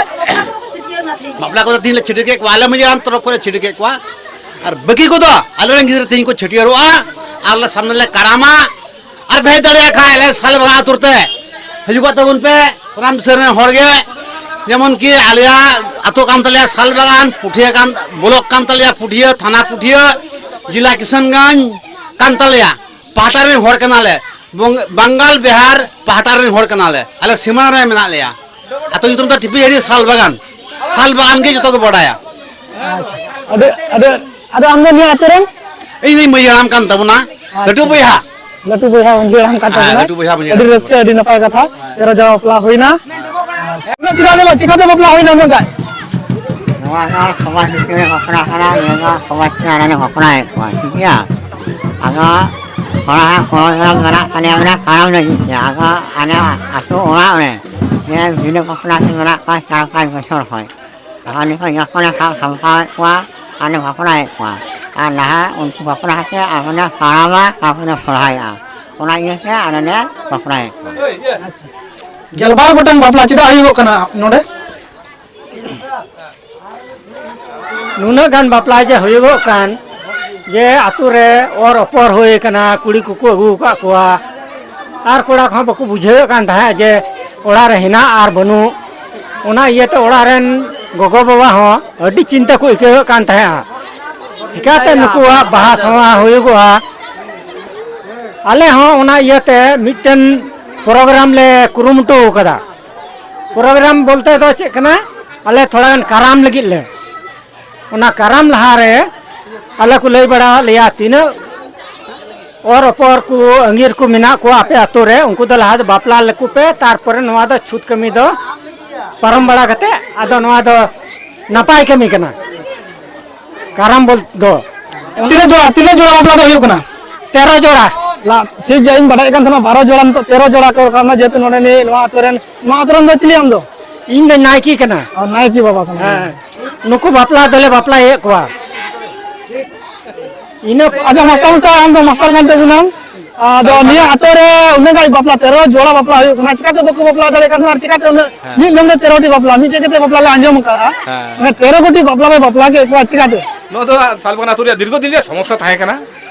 ᱵᱟᱯᱞᱟ ᱠᱚᱫᱚ ᱛᱮᱦᱮᱧ ᱞᱮ ᱪᱷᱟᱹᱴᱭᱟᱹᱨ ᱠᱮᱫ ᱠᱚᱣᱟ, ᱟᱞᱮ ᱢᱟᱹᱡᱷᱤ ᱦᱟᱲᱟᱢ ᱛᱚᱨᱚᱯ ᱠᱷᱚᱱ ᱞᱮ ᱪᱷᱟᱹᱴᱭᱟᱹᱨ ᱠᱮᱫ ᱠᱚᱣᱟ᱾ ᱟᱨ ᱵᱟᱹᱠᱤ ᱠᱚᱫᱚ ᱟᱞᱮᱨᱮᱱ ᱜᱤᱫᱽᱨᱟᱹ ᱛᱮᱦᱮᱧ ᱠᱚ ᱪᱷᱟᱹᱴᱭᱟᱹᱨᱚᱜᱼᱟ᱾ ᱟᱨ ᱞᱮ ᱥᱟᱢᱱᱮ ᱞᱮ ᱠᱟᱨᱟᱢᱟ᱾ ᱟᱨ ᱵᱷᱮᱡᱽ ᱫᱟᱲᱮᱭᱟᱜ ᱠᱷᱟᱱ ᱟᱞᱮ ᱥᱟᱞ ᱵᱟᱜᱟᱱ ᱟᱹᱛᱩ ᱛᱮ ᱦᱤᱡᱩᱜ ᱛᱟᱵᱚᱱ ᱯᱮ, ᱥᱟᱱᱟᱢ ᱫᱤᱥᱚᱢ ᱨᱮᱱ ᱦᱚᱲ ᱜᱮ᱾ ᱡᱮᱢᱚᱱ ᱠᱤ ᱟᱞᱮᱭᱟᱜ ᱟᱹᱛᱩ ᱠᱟᱱ ᱛᱟᱞᱮᱭᱟ ᱥᱟᱞ ᱵᱟᱜᱟᱱ, ᱯᱩᱴᱷᱤᱭᱟᱹ ᱠᱟᱱ, ᱵᱞᱚᱠ ᱠᱟᱱ ᱛᱟᱞᱮᱭᱟ ᱯᱩᱴᱷᱤᱭᱟᱹ, ᱛᱷᱟᱱᱟ ᱯᱩᱴᱷᱤᱭᱟᱹ, ᱡᱮᱞᱟ ᱠᱤᱥᱟᱱᱜᱚᱸᱡᱽ ᱠᱟᱱ ᱛᱟᱞᱮᱭᱟ᱾ ᱯᱟᱦᱴᱟ ᱨᱮᱱ ᱦᱚᱲ ᱠᱟᱱᱟᱞᱮ, ᱵᱚᱝ-, ᱵᱟᱝᱜᱟᱞ ᱵᱤᱦᱟᱨ ᱯᱟᱦᱴᱟ ᱨᱮᱱ ᱦᱚᱲ ᱠᱟᱱᱟᱞᱮ, ᱟᱞᱮ ᱥᱤᱢᱟᱹ ᱨᱮ ᱢᱮᱱᱟᱜ ᱞᱮᱭᱟ᱾ ᱟᱹᱛᱩ ᱧᱩᱛᱩᱢ ᱫᱚ ᱴᱤᱯᱤ ᱦᱟᱹᱲᱤ ᱥᱟᱞ ᱵᱟᱜᱟᱱ, ᱥᱟᱞ ᱵᱟᱜᱟᱱ ᱜᱮ ᱡᱚᱛᱚ ᱠᱚ ᱵᱟᱰᱟᱭᱟ᱾ ᱟᱪᱪᱷᱟ᱾ ᱟᱫᱚ, ᱟᱫᱚ, ᱟᱫᱚ ᱟᱢ ᱫᱚ ᱱᱤᱭᱟᱹ ᱟᱹᱛᱩ ᱨᱮᱱ? ᱤᱧ ᱫᱚᱧ ᱢᱟᱹᱡᱷᱤ ᱦᱟᱲᱟᱢ ᱠᱟᱱ ᱛᱟᱵᱚᱱᱟ, ᱟᱪᱪᱷᱟ᱾ ᱞᱟᱹᱴᱩ ᱵᱚᱭᱦᱟ᱾ ᱞᱟᱹᱴᱩ ᱵᱚᱭᱦᱟ ᱢᱟᱹᱡᱷᱤ ᱦᱟᱲᱟᱢ ᱠᱟᱱ ᱦᱮᱸ, ᱛᱟᱵᱚᱱᱟ᱾ ᱞᱟᱹᱴᱩ ᱵᱚᱭᱦᱟ ᱢᱟᱹᱡᱷᱤ ᱟᱹᱰᱤ ᱦᱟᱲᱟᱢ ᱨᱟᱹᱥᱠᱟᱹ, ᱠᱟᱱ ᱟᱹᱰᱤ ᱱᱟᱯᱟᱭ ᱠᱟᱛᱷᱟ᱾ ᱛᱮᱨᱚ ᱡᱟᱭᱜᱟ ᱵᱟᱯᱞᱟ ᱦᱩᱭᱱᱟ᱾ ᱪᱮᱫᱟᱜ ᱞᱟᱹᱭ ᱢᱮ, ᱪᱤᱠᱟᱹᱛᱮ ᱵᱟᱯᱞᱟ ᱦᱩᱭᱱᱟ ᱩᱱᱟᱹᱜ ᱜᱟᱱ? ᱱᱚᱣᱟ ᱫᱚ ᱥᱚᱢᱟᱡᱽ ᱵᱷᱤᱛᱨᱤ ᱨᱮ ᱵᱟᱯᱞᱟ ᱠᱟᱱᱟ, ᱱᱤᱭᱟᱹ ᱫᱚ ᱥᱚᱢᱟᱡᱽ ᱨᱮ ᱟᱞᱮ ᱞᱮ ᱵᱟᱯᱞᱟᱭᱮᱫ ᱠᱚᱣᱟ, ᱴᱷᱤᱠ ᱜᱮᱭᱟ? ᱟᱫᱚ ᱦᱚᱲᱟᱜ ᱠᱚᱲᱟ ᱜᱤᱫᱽᱨᱟᱹ ᱢᱮᱱᱟᱜ ᱛᱟᱞᱮᱭᱟ, ᱢᱮᱱᱟᱜ ᱠᱟᱨᱚᱱ ᱞᱟᱹᱜᱤᱫ ᱛᱮ, ᱟᱫᱚ ᱟᱞᱮ ᱟᱹᱛᱩ ᱚᱲᱟᱜ ᱨᱮ ᱡᱮ ᱜᱤᱫᱽᱨᱟᱹ ᱵᱟᱯᱞᱟ ᱠᱚ ᱢᱮᱱᱟᱜ ᱠᱚᱣᱟ ᱪᱟᱨ ᱯᱟᱸᱪ ᱵᱚᱪᱷᱚᱨ ᱠᱷᱚᱱ, ᱟᱨ ᱱᱤᱛᱚᱜ ᱡᱚᱛᱚ ᱞᱮ ᱥᱟᱵ ᱥᱟᱢᱴᱟᱣᱮᱫ ᱠᱚᱣᱟ ᱟᱨ ᱞᱮ ᱵᱟᱯᱞᱟᱭᱮᱫ ᱠᱚᱣᱟ᱾ ᱟᱨ ᱱᱟᱦᱟᱜ ᱩᱱᱠᱩ ᱵᱟᱯᱞᱟ ᱠᱟᱛᱮ ᱟᱨᱦᱚᱸ ᱞᱮ ᱠᱟᱨᱟᱢᱟ, ᱛᱟᱨᱯᱚᱨᱮ ᱞᱮ ᱥᱚᱨᱦᱟᱭᱚᱜᱼᱟ᱾ ᱚᱱᱟ ᱤᱭᱟᱹᱛᱮ ᱟᱞᱮ ᱞᱮ ᱵᱟᱯᱞᱟᱭᱮᱫ ᱠᱚᱣᱟ᱾ ᱜᱮᱞᱵᱟᱨ ᱜᱚᱴᱟᱝ ᱵᱟᱯᱞᱟ ᱪᱮᱫᱟᱜ ᱦᱩᱭᱩᱜᱚᱜ ᱠᱟᱱᱟ ᱱᱚᱰᱮ? ᱱᱩᱱᱟᱹᱜ ᱜᱟᱱ ᱵᱟᱯᱞᱟ ᱡᱮ ᱦᱩᱭᱩᱜᱚᱜ ᱠᱟᱱ, ᱡᱮ ᱟᱛᱳ ᱨᱮ ᱚᱨ ᱚᱯᱚᱨ ᱦᱩᱭ ᱟᱠᱟᱱᱟ, ᱠᱩᱲᱤ ᱠᱚᱠᱚ ᱟᱹᱜᱩ ᱟᱠᱟᱫ ᱠᱚᱣᱟ, ᱟᱨ ᱠᱚᱲᱟ ᱠᱚᱦᱚᱸ ᱵᱟᱠᱚ ᱵᱩᱡᱷᱟᱹᱣᱮᱫ ᱠᱟᱱ ᱛᱟᱦᱮᱸᱫ ᱡᱮ ᱚᱲᱟᱜ ᱨᱮ ᱦᱮᱱᱟᱜ ᱟᱨ ᱵᱟᱹᱱᱩᱜ᱾ ᱚᱱᱟ ᱤᱭᱟᱹᱛᱮ ᱚᱲᱟᱜ ᱨᱮᱱ ᱜᱚᱜᱚ ᱵᱟᱵᱟ ᱦᱚᱸ ᱟᱹᱰᱤ ᱪᱤᱱᱛᱟᱹ ᱠᱚ ᱟᱹᱭᱠᱟᱹᱣᱮᱫ ᱠᱟᱱ ᱛᱟᱦᱮᱸᱫᱼᱟ, ᱪᱤᱠᱟᱹᱛᱮ ᱱᱩᱠᱩᱣᱟᱜ ᱵᱟᱦᱟ ᱥᱟᱶᱟ ᱦᱩᱭᱩᱜᱚᱜᱼᱟ᱾ ᱟᱞᱮ ᱦᱚᱸ ᱚᱱᱟ ᱤᱭᱟᱹᱛᱮ ᱢᱤᱫᱴᱮᱱ ᱯᱨᱳᱜᱨᱟᱢ ᱞᱮ ᱠᱩᱨᱩᱢᱩᱴᱩ ᱟᱠᱟᱫᱟ᱾ ᱯᱨᱳᱜᱨᱟᱢ ᱵᱚᱞᱛᱮ ᱫᱚ ᱪᱮᱫ ᱠᱟᱱᱟ, ᱟᱞᱮ ᱛᱷᱚᱲᱟ ᱜᱟᱱ ᱠᱟᱨᱟᱢ ᱞᱟᱹᱜᱤᱫ ᱞᱮ, ᱚᱱᱟ ᱠᱟᱨᱟᱢ ᱞᱟᱦᱟᱨᱮ ᱟᱞᱮ ᱠᱚ ᱞᱟᱹᱭ ᱵᱟᱲᱟ ᱟᱫ ᱞᱮᱭᱟ, ᱛᱤᱱᱟᱹᱜ ᱚᱨ ᱚᱯᱚᱨ ᱠᱚ ᱟᱺᱜᱤᱨ ᱠᱚ ᱢᱮᱱᱟᱜ ᱠᱚᱣᱟ ᱟᱯᱮ ᱟᱛᱳ ᱨᱮ, ᱩᱱᱠᱩ ᱫᱚ ᱞᱟᱦᱟ ᱫᱚ ᱵᱟᱯᱞᱟ ᱞᱮᱠᱚ ᱯᱮ, ᱛᱟᱨᱯᱚᱨᱮ ᱱᱚᱣᱟ ᱫᱚ ᱪᱷᱩᱛ ᱠᱟᱹᱢᱤ ᱫᱚ ᱯᱟᱨᱚᱢ ᱵᱟᱲᱟ ᱠᱟᱛᱮ ᱟᱫᱚ ᱱᱚᱣᱟ ᱫᱚ ᱱᱟᱯᱟᱭ ᱠᱟᱹᱢᱤ ᱠᱟᱱᱟ᱾ ᱠᱟᱨᱟᱢ ᱵᱚᱞ ᱫᱚ ᱛᱤᱱᱟᱹᱜ ᱡᱚᱲᱟ, ᱛᱤᱱᱟᱹᱜ ᱡᱚᱲᱟ ᱵᱟᱯᱞᱟ ᱫᱚ ᱦᱩᱭᱩᱜ ᱠᱟᱱᱟ? ᱛᱮᱨᱚ ᱡᱚᱲᱟ᱾ ᱞᱟ-, ᱴᱷᱤᱠ ᱜᱮᱭᱟ, ᱤᱧ ᱵᱟᱰᱟᱭᱮᱫ ᱠᱟᱱ ᱛᱟᱦᱮᱱᱟ ᱵᱟᱨᱚ ᱡᱚᱲᱟ, ᱱᱤᱛᱚᱜ ᱛᱮᱨᱚ ᱡᱚᱲᱟ ᱠᱚ ᱨᱟᱠᱟᱵ ᱮᱱᱟ, ᱡᱮᱦᱮᱛᱩ ᱱᱚᱰᱮ ᱱᱤᱭᱟᱹ ᱱᱚᱣᱟ ᱟᱛᱳ ᱨᱮᱱ, ᱱᱚᱣᱟ ᱟᱛᱳ ᱨᱮᱱ ᱫᱚ ᱪᱤᱞᱤ ᱟᱢ ᱫᱚ? ᱤᱧ ᱫᱚ ᱱᱟᱭᱠᱮ ᱠᱟᱱᱟ᱾ ᱚ, ᱱᱟᱭᱠᱮ ᱵᱟᱵᱟ ᱠᱟᱱᱟ᱾ ᱦᱮᱸ, ᱱᱩᱠᱩ ᱵᱟᱯᱞᱟ ᱫᱚᱞᱮ ᱵᱟᱯᱞᱟᱭᱮᱫ ᱠᱚᱣᱟ᱾ ᱤᱱᱟᱹ ᱟᱪᱪᱷᱟ, ᱢᱟᱥᱴᱟᱨ ᱢᱚᱥᱟᱭ, ᱟᱢ ᱫᱚ ᱢᱟᱥᱴᱟᱨ ᱠᱟᱱ ᱛᱟᱵᱚᱱᱟᱢ? ᱟᱫᱚ ᱱᱤᱭᱟᱹ ᱟᱛᱳ ᱨᱮ ᱩᱱᱟᱹᱜ ᱜᱟᱱ ᱵᱟᱯᱞᱟ, ᱛᱮᱨᱚ ᱡᱚᱲᱟ ᱵᱟᱯᱞᱟ ᱦᱩᱭᱩᱜ ᱠᱟᱱᱟ, ᱪᱤᱠᱟᱹᱛᱮ ᱵᱟᱠᱚ ᱵᱟᱯᱞᱟ ᱫᱟᱲᱮᱭᱟᱜ ᱠᱟᱱᱟ? ᱟᱨ ᱪᱤᱠᱟᱹᱛᱮ ᱩᱱᱟᱹᱜ ᱦᱮᱸ᱾ ᱢᱤᱫ ᱫᱚᱢ ᱨᱮ ᱛᱮᱨᱚ ᱴᱤ ᱵᱟᱯᱞᱟ, ᱢᱤᱫᱴᱮᱡ ᱠᱟᱛᱮ ᱵᱟᱯᱞᱟ ᱞᱮ ᱟᱸᱡᱚᱢ ᱟᱠᱟᱫᱼᱟ᱾ ᱦᱮᱸ᱾ ᱢᱟᱱᱮ ᱛᱮᱨᱚ ᱠᱳᱴᱤ ᱵᱟᱯᱞᱟ ᱯᱮ ᱵᱟᱯᱞᱟ ᱠᱮᱫ ᱠᱚᱣᱟ, ᱪᱤᱠᱟᱹᱛᱮ? ᱱᱚᱣᱟ ᱫᱚ ᱥᱟᱞᱵᱟᱱ ᱟᱹᱛᱩ ᱨᱮᱭᱟᱜ ᱫᱤᱨᱜᱷᱚ ᱫᱤᱱ ᱨᱮᱭᱟᱜ ᱥᱚᱢᱚᱥᱥᱟ ᱛᱟᱦᱮᱸ ᱠᱟᱱᱟ᱾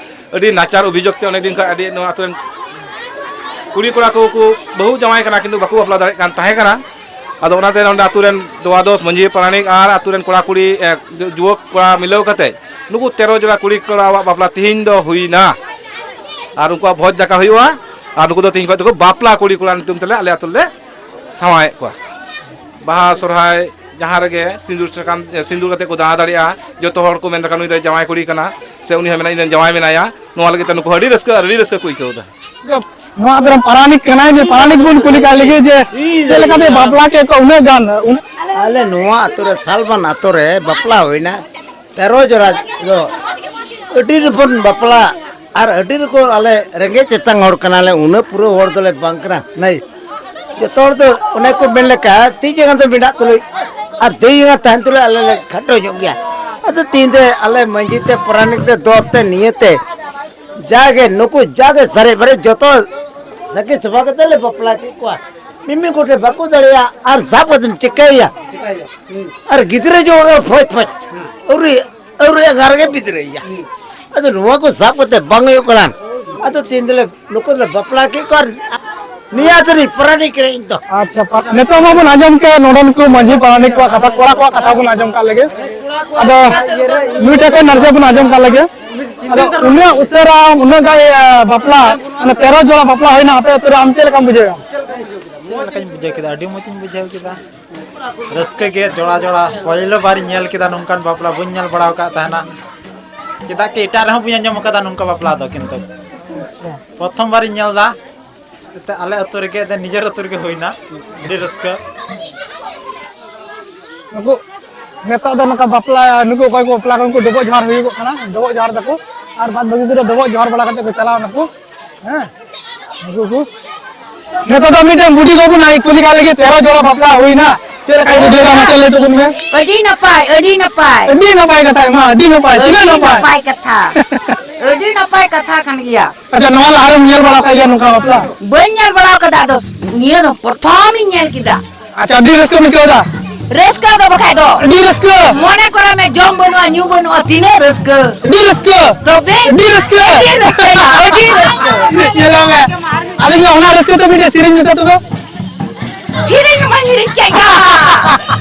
ᱟᱹᱰᱤ ᱱᱟᱪᱟᱨ ᱚᱵᱷᱤᱡᱳᱜᱽ ᱛᱮ ᱚᱱᱮᱠ ᱫᱤᱱ ᱠᱷᱚᱱ ᱟᱹᱰᱤ ᱱᱚᱣᱟ ᱟᱹᱛᱩ ᱨᱮᱱ ᱠᱩᱲᱤ ᱠᱚᱲᱟ ᱠᱚ, ᱠᱚ ᱵᱟᱹᱦᱩ ᱡᱟᱶᱟᱭ ᱠᱟᱱᱟ, ᱠᱤᱱᱛᱩ ᱵᱟᱠᱚ ᱵᱟᱯᱞᱟ ᱫᱟᱲᱮᱭᱟᱜ ᱠᱟᱱ ᱛᱟᱦᱮᱸ ᱠᱟᱱᱟ᱾ ᱟᱫᱚ ᱚᱱᱟᱛᱮ ᱱᱚᱰᱮ ᱟᱹᱛᱩ ᱨᱮᱱ ᱫᱚᱣᱟᱫᱚᱥ ᱢᱟᱹᱡᱷᱤ ᱯᱟᱨᱟᱱᱤᱠ ᱟᱨ ᱟᱹᱛᱩ ᱨᱮᱱ ᱠᱚᱲᱟ ᱠᱩᱲᱤ, ᱮ, ᱡᱩ-, ᱡᱩᱣᱟᱹ ᱠᱚᱲᱟ ᱢᱤᱞᱟᱹᱣ ᱠᱟᱛᱮ ᱱᱩᱠᱩ ᱛᱮᱨᱚ ᱡᱚᱲᱟ ᱠᱩᱲᱤ ᱠᱚᱲᱟᱣᱟᱜ ᱵᱟᱯᱞᱟ ᱛᱤᱦᱤᱧ ᱫᱚ ᱦᱩᱭᱱᱟ᱾ ᱟᱨ ᱩᱱᱠᱩᱣᱟᱜ ᱵᱷᱚᱡᱽ ᱫᱟᱠᱟ ᱦᱩᱭᱩᱜᱼᱟ᱾ ᱟᱨ ᱱᱩᱠᱩ ᱫᱚ ᱛᱤᱦᱤᱧ ᱠᱷᱚᱱ ᱫᱚᱠᱚ ᱵᱟᱯᱞᱟ ᱠᱩᱲᱤ ᱠᱚᱲᱟ ᱧᱩᱛᱩᱢ ᱛᱮᱞᱮ ᱟᱞᱮ ᱟᱹᱛᱩ ᱨᱮᱞᱮ ᱥᱟᱶᱟᱭᱮᱫ ᱠᱚᱣᱟ᱾ ᱵᱟᱦᱟ, ᱥᱚᱨᱦᱟᱭ, ᱡᱟᱦᱟᱸ ᱨᱮᱜᱮ ᱥᱤᱸᱫᱩᱨ ᱥᱟᱠᱟᱢ, ᱥᱤᱸᱫᱩᱨ ᱠᱟᱛᱮ ᱠᱚ ᱫᱟᱬᱟ ᱫᱟᱲᱮᱭᱟᱜᱼᱟ᱾ ᱡᱚᱛᱚ ᱦᱚᱲ ᱠᱚ ᱢᱮᱱ ᱫᱟᱠᱚ, "ᱱᱩᱭ ᱫᱚ ᱡᱟᱶᱟᱭ ᱠᱩᱲᱤ ᱠᱟᱱᱟ", ᱥᱮ ᱩᱱᱤ ᱦᱚᱸ ᱢᱮᱱᱟ, "ᱤᱧ ᱨᱮᱱ ᱡᱟᱶᱟᱭ ᱢᱮᱱᱟᱭᱟ᱾" ᱱᱚᱣᱟ ᱞᱟᱹᱜᱤᱫ ᱛᱮ ᱱᱩᱠᱩ ᱦᱚᱸ ᱟᱹᱰᱤ ᱨᱟᱹᱥᱠᱟᱹ, ᱟᱹᱰᱤ ᱨᱟᱹᱥᱠᱟᱹ ᱠᱚ ᱟᱹᱭᱠᱟᱹᱣ ᱮᱫᱟ᱾ ᱱᱚᱣᱟ ᱟᱛᱳ ᱨᱮᱱ ᱯᱟᱨᱟᱱᱤᱠ ᱠᱟᱱᱟᱭ, ᱱᱩᱭ ᱯᱟᱨᱟᱱᱤᱠ ᱵᱚᱱ ᱠᱩᱞᱤ ᱠᱟᱭ ᱞᱮᱜᱮ ᱡᱮ ᱪᱮᱫ ᱞᱮᱠᱟᱛᱮ ᱵᱟᱯᱞᱟ ᱠᱮᱫ ᱠᱚᱣᱟ ᱩᱱᱟᱹᱜ ᱜᱟᱱ? ᱩᱱ- ᱟᱞᱮ ᱱᱚᱣᱟ ᱟᱛᱳ ᱨᱮ, ᱥᱟᱞᱵᱟᱱ ᱟᱛᱳ ᱨᱮ ᱵᱟᱯᱞᱟ ᱦᱩᱭᱱᱟ, ᱛᱮᱨᱚ ᱡᱚᱲᱟ ᱫᱚ ᱟᱹᱰᱤ ᱨᱮᱵᱚᱱ ᱵᱟᱯᱞᱟ, ᱟᱨ ᱟᱹᱰᱤ ᱨᱚᱠᱚᱢ ᱟᱞᱮ ᱨᱮᱸᱜᱮᱡ ᱛᱮᱛᱟᱝ ᱦᱚᱲ ᱠᱟᱱᱟᱞᱮ, ᱩᱱᱟᱹᱜ ᱯᱩᱨᱟᱹ ᱦᱚᱲ ᱫᱚᱞᱮ ᱵᱟᱝ ᱠᱟᱱᱟ᱾ ᱱᱟᱹᱭ ᱡᱚᱛᱚ ᱦᱚᱲ ᱫᱚ ᱚᱱᱮ ᱠᱚ ᱢᱮᱱ ᱞᱮᱠᱟ, ᱛᱤ ᱡᱟᱸᱜᱟ ᱫᱚ ᱢᱮᱱᱟᱜ ᱛᱩᱞᱩᱡ ᱟᱨ ᱫᱟᱹᱭ ᱡᱟᱸᱜᱟ ᱛᱟᱦᱮᱱ ᱛᱩᱞᱩᱡ ᱟᱞᱮ ᱞᱮ ᱠᱷᱟᱴᱚ ᱧᱚᱜ ᱜᱮᱭᱟ᱾ ᱟᱫᱚ ᱛᱤᱦᱤᱧ ᱫᱚ ᱟᱞᱮ ᱢᱟᱺᱡᱷᱤ ᱛᱮ, ᱯᱟᱨᱟᱱᱤᱠ ᱛᱮ, ᱫᱚᱞ ᱛᱮ, ᱱᱤᱭᱟᱹ ᱛᱮ ᱡᱟᱜᱮ ᱱᱩᱠᱩ ᱡᱟᱜᱮ ᱥᱟᱨᱮᱡ ᱵᱟᱨᱮᱡ ᱡᱚᱛᱚ ᱥᱟᱸᱜᱮ ᱪᱟᱵᱟ ᱠᱟᱛᱮ ᱞᱮ ᱵᱟᱯᱞᱟ ᱠᱮᱫ ᱠᱚᱣᱟ᱾ ᱢᱤᱢᱤᱫ ᱜᱚᱴᱮᱡ ᱵᱟᱠᱚ ᱫᱟᱲᱮᱭᱟᱜᱼᱟ, ᱟᱨ ᱥᱟᱵ ᱠᱟᱛᱮᱢ ᱪᱤᱠᱟᱹᱭᱟ? ᱟᱨ ᱜᱤᱫᱽᱨᱟᱹ ᱡᱚᱠᱷᱚᱱ ᱯᱷᱚᱡ ᱯᱷᱚᱡ, ᱟᱹᱣᱨᱤ, ᱟᱹᱣᱨᱤ ᱟᱜᱟᱨ ᱨᱮᱜᱮ ᱜᱤᱫᱽᱨᱟᱹᱭᱟ᱾ ᱟᱫᱚ ᱱᱚᱣᱟ ᱠᱚ ᱥᱟᱵ ᱠᱟᱛᱮ ᱵᱟᱝ ᱦᱩᱭᱩᱜ ᱠᱟᱱᱟ᱾ ᱟᱫᱚ ᱛᱤᱱ ᱫᱤᱱ ᱞᱮ ᱱᱩᱠᱩ ᱞᱮ ᱵᱟᱯᱞᱟ ᱠᱮᱫ ᱠᱚᱣᱟ, ᱟᱨ ᱱᱤᱭᱟᱹ ᱟᱹᱛᱩ ᱨᱤᱧ ᱯᱟᱨᱟᱱᱤᱠ ᱠᱟᱱᱟ ᱤᱧ ᱫᱚ᱾ ᱟᱪᱪᱷᱟ, ᱯᱟ-, ᱱᱤᱛᱚᱜ ᱢᱟᱵᱚᱱ ᱟᱸᱡᱚᱢ ᱠᱮᱫ ᱱᱚᱰᱮᱱ ᱠᱚ ᱢᱟᱹᱡᱷᱤ ᱯᱟᱨᱟᱱᱤᱠ ᱠᱚᱣᱟᱜ ᱠᱟᱛᱷᱟ, ᱠᱚᱲᱟ ᱠᱚᱣᱟᱜ ᱠᱟᱛᱷᱟ ᱵᱚᱱ ᱟᱸᱡᱚᱢ ᱠᱟᱜ ᱞᱮᱜᱮ᱾ ᱟᱫᱚ ᱱᱩᱭ ᱴᱷᱮᱱ ᱠᱷᱚᱱ ᱱᱟᱨᱡᱟ ᱵᱚᱱ ᱟᱸᱡᱚᱢ ᱠᱟᱜ ᱞᱮᱜᱮ᱾ ᱟᱫᱚ ᱩᱱᱟᱹᱜ ᱩᱥᱟᱹᱨᱟ, ᱩᱱᱟᱹᱜ ᱜᱟᱱ, ᱮ, ᱵᱟᱯᱞᱟ, ᱢᱟᱱᱮ ᱛᱮᱨᱚ ᱡᱚᱲᱟ ᱵᱟᱯᱞᱟ ᱦᱩᱭᱱᱟ ᱟᱯᱮ ᱟᱹᱛᱩ ᱨᱮ, ᱟᱢ ᱪᱮᱫ ᱞᱮᱠᱟᱢ ᱵᱩᱡᱷᱟᱹᱣᱮᱫᱼᱟ? ᱪᱮᱫ ᱞᱮᱠᱟᱧ ᱵᱩᱡᱷᱟᱹᱣ ᱠᱮᱫᱟ? ᱟᱹᱰᱤ ᱢᱚᱡᱽ ᱤᱧ ᱵᱩᱡᱷᱟᱹᱣ ᱠᱮᱫᱟ᱾ ᱨᱟᱹᱥᱠᱟᱹ ᱜᱮ ᱡᱚᱲᱟ ᱡᱚᱲᱟ᱾ ᱯᱳᱭᱞᱳ ᱵᱟᱨᱤᱧ ᱧᱮᱞ ᱠᱮᱫᱟ, ᱱᱚᱝᱠᱟᱱ ᱵᱟᱯᱞᱟ ᱵᱟᱹᱧ ᱧᱮᱞ ᱵᱟᱲᱟ ᱟᱠᱟᱫ ᱛᱟᱦᱮᱱᱟ᱾ ᱪᱮᱫᱟᱜ ᱠᱤ ᱮᱴᱟᱜ ᱨᱮᱦᱚᱸ ᱵᱟᱹᱧ ᱟᱸᱡᱚᱢ ᱟᱠᱟᱫᱟ ᱱᱚᱝᱠᱟ ᱵᱟᱯᱞᱟ ᱫᱚ, ᱠᱤᱱᱛᱩ ᱟᱪᱪᱷᱟ᱾ ᱯᱨᱚᱛᱷᱚᱢ ᱵᱟᱨᱤᱧ ᱧᱮᱞ ᱮᱫᱟ᱾ ᱮᱱᱛᱮ ᱟᱞᱮ ᱟᱹᱛᱩ ᱨᱮᱜᱮ, ᱮᱱᱛᱮ ᱱᱤᱡᱮᱨ ᱟᱹᱛᱩ ᱨᱮᱜᱮ ᱦᱩᱭᱱᱟ᱾ ᱟᱹᱰᱤ ᱨᱟᱹᱥᱠᱟᱹ᱾ ᱱᱩᱠᱩ ᱱᱤᱛᱚᱜ ᱫᱚ ᱱᱚᱝᱠᱟ ᱵᱟᱯᱞᱟ, ᱱᱩᱠᱩ ᱚᱠᱚᱭ ᱠᱚ ᱵᱟᱯᱞᱟ ᱠᱚ, ᱩᱱᱠᱩ ᱰᱚᱵᱚᱜ ᱡᱚᱦᱟᱨ ᱦᱩᱭᱩᱜᱚᱜ ᱠᱟᱱᱟ, ᱰᱚᱵᱚᱜ ᱡᱚᱦᱟᱨ ᱫᱟᱠᱚ᱾ ᱟᱨ ᱵᱟᱫ ᱵᱟᱹᱠᱤ ᱠᱚᱫᱚ ᱰᱚᱵᱚᱜ ᱡᱚᱦᱟᱨ ᱵᱟᱲᱟ ᱠᱟᱛᱮ ᱠᱚ ᱪᱟᱞᱟᱣ ᱱᱟᱠᱚ᱾ ᱦᱮᱸ, ᱱᱩᱠᱩ ᱠᱚ᱾ ᱱᱤᱛᱚᱜ ᱫᱚ ᱢᱤᱫᱴᱮᱱ ᱵᱩᱰᱷᱤ ᱜᱚ ᱵᱚᱱ ᱠᱩᱞᱤ ᱠᱟᱜ ᱞᱮᱜᱮ, ᱛᱮᱨᱚ ᱡᱚᱲᱟ ᱵᱟᱯᱞᱟ ᱦᱩᱭᱱᱟ, ᱪᱮᱫ ᱞᱮᱠᱟᱭ ᱵᱩᱡᱷᱟᱹᱣ ᱮᱫᱟ, ᱢᱟᱥᱮ ᱞᱟᱹᱭ ᱛᱟᱵᱚᱱ ᱢᱮ᱾ ᱟᱹᱰᱤ ᱱᱟᱯᱟᱭ, ᱟᱹᱰᱤ ᱱᱟᱯᱟᱭ᱾ ᱟᱹᱰᱤ ᱱᱟᱯᱟᱭ ᱠᱟᱛᱷᱟ, ᱢᱟ, ᱟᱹᱰᱤ ᱱᱟᱯᱟᱭ, ᱛᱤᱱᱟᱹᱜ ᱟᱹᱰᱤ ᱱᱟᱯᱟᱭ? ᱱᱟᱯᱟᱭ ᱠᱟᱛᱷᱟ᱾ ᱟᱹᱰᱤ ᱱᱟᱯᱟᱭ ᱠᱟᱛᱷᱟ ᱠᱟᱱ ᱜᱮᱭᱟ᱾ ᱟᱪᱪᱷᱟ, ᱱᱚᱣᱟ ᱞᱟᱦᱟ ᱨᱮᱢ ᱧᱮᱞ ᱵᱟᱲᱟ ᱟᱠᱟᱫ ᱜᱮᱭᱟ ᱱᱚᱝᱠᱟ ᱵᱟᱯᱞᱟ? ᱵᱟᱹᱧ ᱧᱮᱞ ᱵᱟᱲᱟ ᱟᱠᱟᱫᱟ, ᱟᱫᱚ ᱱᱤᱭᱟᱹ ᱫᱚ ᱯᱨᱚᱛᱷᱚᱢ ᱤᱧ ᱧᱮᱞ ᱠᱮᱫᱟ᱾ ᱟᱪᱪᱷᱟ, ᱟᱹᱰᱤ ᱨᱟᱹᱥᱠᱟᱹᱢ ᱟᱹᱭᱠᱟᱹᱣ ᱮᱫᱟ? ᱨᱟᱹᱥᱠᱟᱹ ᱫᱚ ᱵᱟᱠᱷᱟᱡ ᱫᱚ᱾ ᱟᱹᱰᱤ ᱨᱟᱹᱥᱠᱟᱹ᱾ ᱢᱚᱱᱮ ᱠᱚᱨᱮ ᱢᱮ, ᱡᱚᱢ ᱵᱟᱹᱱᱩᱜᱼᱟ, ᱧᱩ ᱵᱟᱹᱱᱩᱜᱼᱟ, ᱛᱤᱱᱟᱹᱜ ᱨᱟᱹᱥᱠᱟᱹ᱾ ᱟᱹᱰᱤ ᱨᱟᱹᱥᱠᱟᱹ᱾ ᱛᱚᱵᱮ? ᱟᱹᱰᱤ ᱨᱟᱹᱥᱠᱟᱹ᱾ ᱟᱹᱰᱤ ᱨᱟᱹᱥᱠᱟᱹ, ᱟᱹᱰᱤ ᱨᱟᱹᱥᱠᱟᱹ᱾ ᱧᱮᱞ ᱢᱮ, ᱟᱞᱮ ᱫᱚ ᱚᱱᱟ ᱨᱟᱹᱥᱠᱟᱹ ᱛᱮ ᱢᱤᱫᱴᱮᱡ ᱥᱮᱨᱮᱧ ᱢᱮᱥᱮ ᱛᱚᱵᱮ᱾ ᱥᱮᱨᱮᱧ ᱢᱟᱧ ᱦᱤᱲᱤᱧ ᱠᱮᱫ ᱜᱮᱭᱟ᱾